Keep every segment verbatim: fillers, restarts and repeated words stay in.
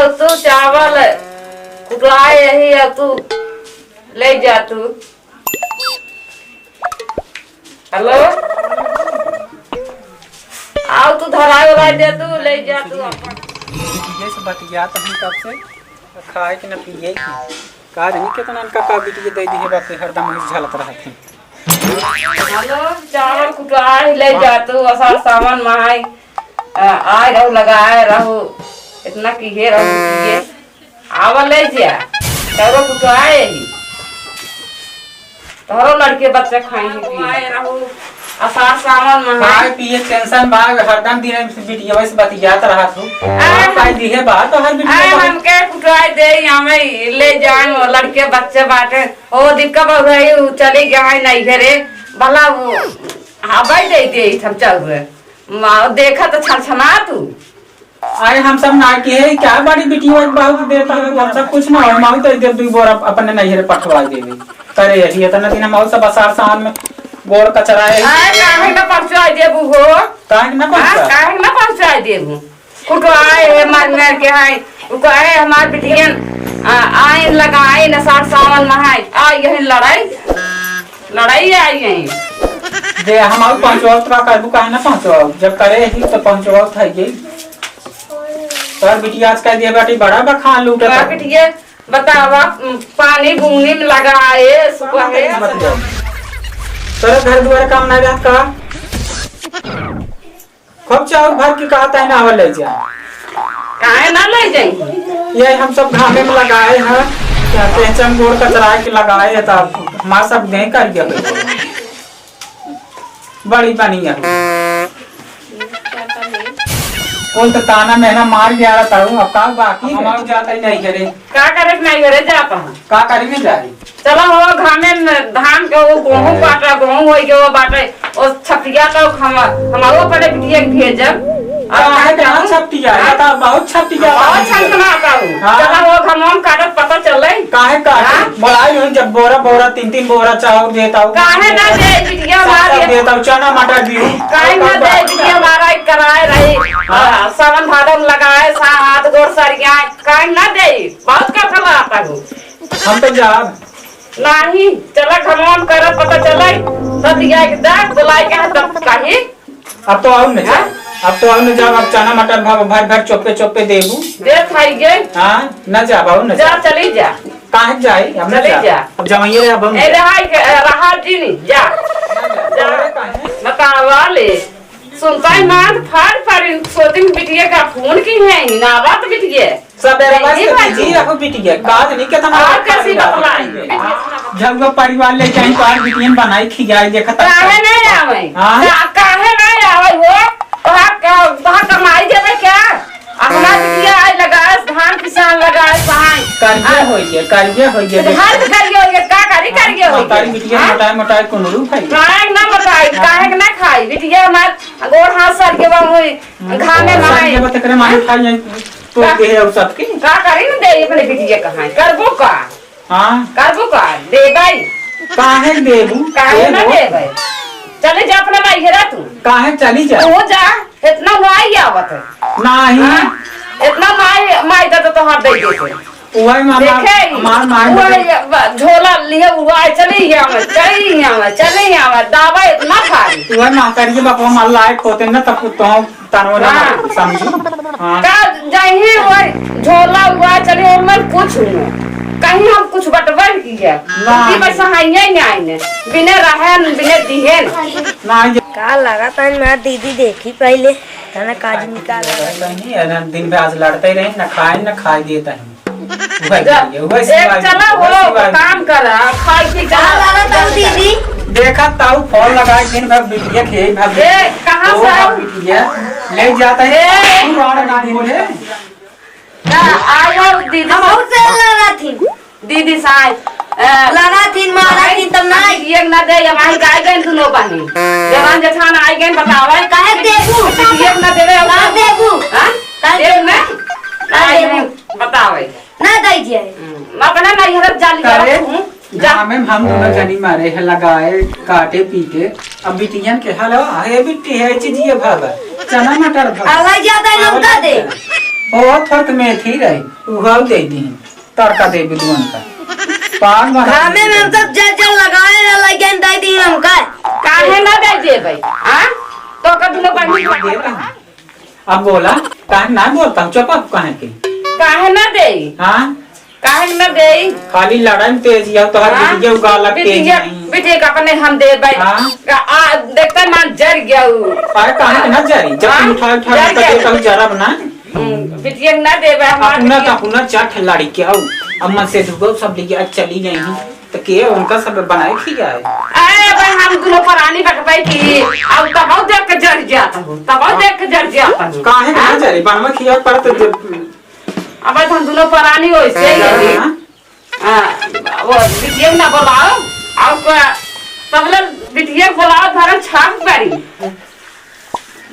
तू चावल कुटवाए यही, अब तू ले जा तू। हेलो, आओ तू धराए उराए दे, तू ले जा तू अपन। बिटिया से बतियात हई कब से, खाए के न पिए के। का जानी केतना इनका का बिटिया दे दी है, बाप रे, हरदम वही झलत रहत है। हेलो, चावल कुटवाए ले जा तू, असार सावन महाई, आ, आए रहू, लगाए रहू, इतना किहे रहू, किहे। आवा ले जा, तोरो कुटवाए ही। तोरो लड़के बच्चे खाई ही पिए। आए रहू, असार सावन महाई। खाए पिए tension बा, हरदम दिन में बिटिया से बतियात रहत हो। आ, खाए दिहे बा, तो हर बिटिया आए बा। हमके कुटवाए दे, हमें ले जाए, वो लड़के बच्चे बाटे। ओ दिक्कत बा रही, उ चली गए हैं नैहरे, भला वो हवाई दे दे, हम चल रहे। मा-, देखा तो छनछना तू। अरे हम सब ना के है, क्या बड़ी बिटिया एक बहुत देता है, हम सब कुछ ना हो, हम तो इधर दुई बोरा अपने नैहरे पठवा देवे। करे यही इतना दिन हम सब असार सावन में गोड़ कचराए। अरे काहे ना पहुँचा देबू हो? काहे ना हाँ, पहुँचा? काहे ना पहुँचा देबू? कुटवाए है, मार मार के है। उ कहे हमार बिटियन, आ, आइन लगाए न साठ सावन में है। आ यही लड़ाई, लड़ाई आई यही। जे हम आउ पहुँचवाओ तो का करबू, काहे ना पहुँचवाओ? जब करे ही तो पहुँचवाओ था ये। तोर बिटिया आज कह दिया बेटी बड़ा बखान लूटे तोर था। बिटिया बतावा, पानी बूनी में लगाए, सुबह है। मत दे। तोरे घर दुआर काम ना रहत का? खूब चाउर भर के कहत है ना, आवा ले जा। काहे ना ले जाई? ये हम सब घामे में लगाए हैं, क्या पहचान गोड़ कचराए के लगाए है, तब हमार सब नहीं कर गया। बड़ी बनी है। कुल तो ताना मेहना मार गया रहता हूँ, अब का बाकी है? हम जाता ही नहीं करे। का करे के नहीं करे, जा पहा। का करी में जाई? चला हो, घामे में धान के वो गेहूं काटा, गेहूं होई के वो बाटे, वो छतिया तो हम, हमारो अपने बिटिया के भेजब। अब काहे का कहाँ जाऊं? छतिया? हाँ? ये तो बहुत छतिया बहुत बाटे। छनछना का हो। हाँ। चला हो, घामे में काटत पता चले। काहे काटे? हाँ? बोलाई हो जब बोरा बोरा, तीन तीन बोरा चाउर देता हूँ। काहे ना दे बिटिया सब हमार सब ये? देता हूँ, चना मटर भी हूँ। काहे ना दे बिटिया हमार कराए रही? हाँ। आ, सावन भादो में लगाए, सा-, हाथ गोड़ सरिया, काहे ना दे? बहुत कथा आता हूँ। हम तो जाब। नाही, चला घमौन कर, पता चले। सदिया के दाग बुलाए के हाथ तब कही। अब तो आऊ न जा। हाँ? अब तो आऊ न जा, अब चना मटर भर, भर, भर चोपे, चोपे देबू। दे खाई गे। हाँ, न जा बाबू, न जा, जा। चली जा। काहे जाई? अब न चली जा। जा। अब जमाइए रे, अब हम ए, रहा के, ए, रहा जी नहीं, जा। जा। अरे काहे? बतावा ले। सुनता ही मार फाड़ फाड़ इन सोतिन बिटिया का फोन की है, नावत बिटिया। सब बेरवा से बिजी रहो बिटिया, काज नहीं केतना और कैसी बतलाई? झगड़ा परिवार ले जाई तो आज बिटियन बनाई खियाई देखत काहे नहीं आवे? हाँ? का-, काहे नहीं आवे हो? तोहार का, तोहार कमाई देवे क्या? अपना बिटिया आई लगाए, धान किसान लगाए, सहाय। करिए हाँ। होइए, करिए होइए, तो देखो। हर करिए होइए, का करी, करिए होइए। तारी बिटिया हाँ? मोटाई, मोटाई कुंदरू खाई। काहे ना मोटाई, हाँ। काहे ना खाई? बिटिया हमार गोड़ हाथ सर के बा, हुई। घामे में सर आई। के बा, तेकरे मारे हाँ? खाई जाई, तो का? दे और सबके। का करी न दे अपने बिटिया कहाँ? करबो का? हाँ। करबू का? देबै। काहे देबू? काहे ना देबू? देबै? चली जा अपना नैहरा तू। काहे चली जा? तू जा, इतना माई आवत है। नाही। हाँ? इतना माई, माई दादा तोहार दे देते। उहे मामा, देखे ही, हमार माई उहे दादा। ये ब-, झोला लिए हुआ है, चली ही आवे, चली ही आवे, चली ही आवे, दावा इतना भारी। उहे माँ करिए बापा, हमार लायक होते ना तब तो तनवा ना हाँ। समझू। हाँ। का जाही वही झोला हुआ चली, ओमन कुछ हुआ। कहीं हम कुछ बटबन किया। ना। उनकी बस हाइये नहीं आईने। बिने रहे न, बिने दिहे न। ना, ये का लगा था हमार दीदी देखी पहले, है ना, काज निकाल। नहीं, है ना, दिन भर आज लड़ते ही रहे, ना खाए, ना खाए देता है। उहे जा, दीदी, उहे एक सिवाय, चला उहे हो, सिवाय। काम करा, खाई पी का चला। लगा था दीदी? देखा ताऊ फोन लगाए दिन भर बिटिया खेल भर ए, कहाँ ओ से भर आऊ? बिटिया ले जाता है। ए! तू कौन है दीदी बोले? का आयो दीदी हम से? बहुत से लड़ा थी। दीदी साय, ए, लड़ा थी, मारा थी, तब ना आई। ये ना दे, ये माही गाय गए दोनों बहनी। जवान जेठान आई गए, बतावे। काहे देबू? ये ना देवे, ना देबू। हाँ? काहे देबू ना? ना आई देबू। गए, बतावे। ना दई जे। हम्म, अपना नैहर जाली करे, जाओ, हम्म, जा। गाँव में हम दोनों जनी मारे है, लगाए, काटे, पीटे। अब बिटियन के, "हेलो, हे बिट्टी, हे चीजिए भागा, चना मटर भागा।" आवाज ज्यादा है, लौटा दे। बहुत थोड़ के मेथी रही, उहउ दे दी, तड़का दे बिदुअन का। पाग बना घामे में हम सब जल जल लगाए ना लगे दे दी हमका। काहे ना दे देबै? हाँ? तो का दुनो बहिनी दे दे। अब बोला, काहे ना बोलता हूँ, चुप अब काहे के? काहे ना देई? हाँ? काहे ना देई? खाली लड़ाई में तेज यौ, तोहर हाँ? बिटिया उगाला तेज बिटिया, नहीं। बिटिया का अपने हम देबै। हाँ? का, आ, देखते मान जर गया उ। अरे काहे के ना जरी? जब हाँ? तुम उठा, उठा जर के गया। देता हूँ, जरब ना। हम्म, बिटिया के ना देबै, हमार अपना बिटिया। तो अपना चार ठे लड़की हौ। अम्मा से दुगो सब लिया चली गई हैं। तो के उनका सब बनाए खी जाए? अरे भाई, हम दुनो परानी बटबै की, अब तबौ देख के जर जात हो, तबौ देख के जर जात हो। काहे के ना हाँ? जरी? बनवा खिया पर तो जब अब हम दुनो परानी वैसे ही है। हाँ। आ, वो बिटिया ना बोलाओ, और का, पहले बिटिया बोलाओ, धरम छाप करी,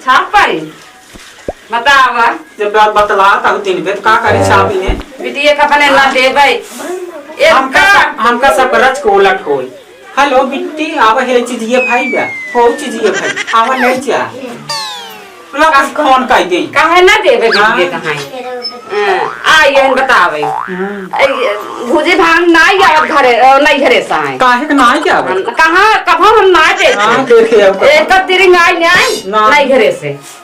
छाप करी, बतावा। जब बात बतला तब दिन बे, तो का करी छाप इन्हें? बिटिया का अपने ना देबै। एक हमका का सब, हमका सब रच के उलट होई। हेलो बिट्टी, आवा हे चीजिए भाई बा, हो चीजिए भाई, आवा ले जा। लो, बस फोन कर दे। काहे ना देबे हाँ। बिटिया कहाँ? हाँ, आ, ये बतावे। हाँ। ए, भूजी भांग ना आवत घरे, अ, नहीं घरे से आए। काहे के ना आवत? हम, कहाँ, कभो हम ना देते। हाँ, देखे अब। एक तिरिंग आई नहीं, ना। नहीं घरे से।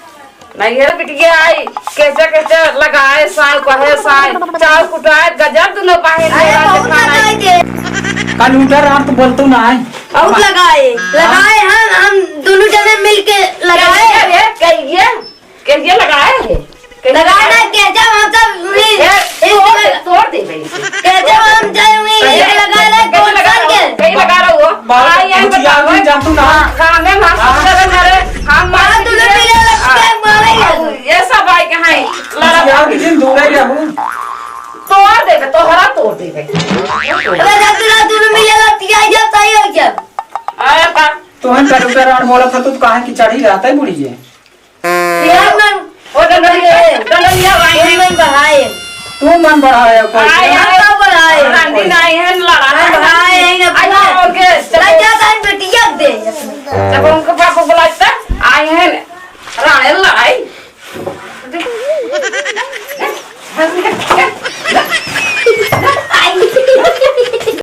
नहीं घरे बिटिया आई, कैसे, कैसे लगाए साए, कहे साए, चाउर कुटाए, गजब दुनो बाहिन अरे, मेरा बहुत देखा लगाए नहीं। थे। कल उधर आप तो बोलतो ना है। बहुत लगाए, लगाए हम, हम दोनों जने मिल के लगाए। कहिए, कहिए, कहिए लगाए है। कहिए लगाए ना, लगाए। कैसे हम सब भी ए, एक तोड़, लगा-, तोड़ दे भाई इसे। कैसे हम जाए हुई, एक लगा ले, कैसे गोल लगा कर के। रहो? कहीं लगा रहो? बाल आई, आई, कुछ याद बताओ। नहीं जानतू ना। हाँ, मैं माफ हाँ। कर दे, अरे, हम माफ बाल तूने कर दे। पीले लग के हाँ। मारे हाँ, हैं। ये सब आई के हैं। लड़ा कुछ याद नहीं, दूर ही रहू। तोड़ देबे, तोहरा तोड़ देबे। अरे, जब तू ना दोनों मिले लग के आई, जब सही हो गया। अरे, बा- तोहन का डॉक्टर आन बोला था, तू तो काहे की चढ़ी रहता है बुढ़ी जे? ये मन ओ डंडलिया, डंडलिया भाई। ये मन बढ़ाए। तू मन बढ़ाए कोई। आए, आए। हम का बढ़ाए? रांधी नहीं है, लड़ा हम है। बढ़ाए हैं, ना आए, बढ़ाए। और के? चला जाता है, बेटिया दे।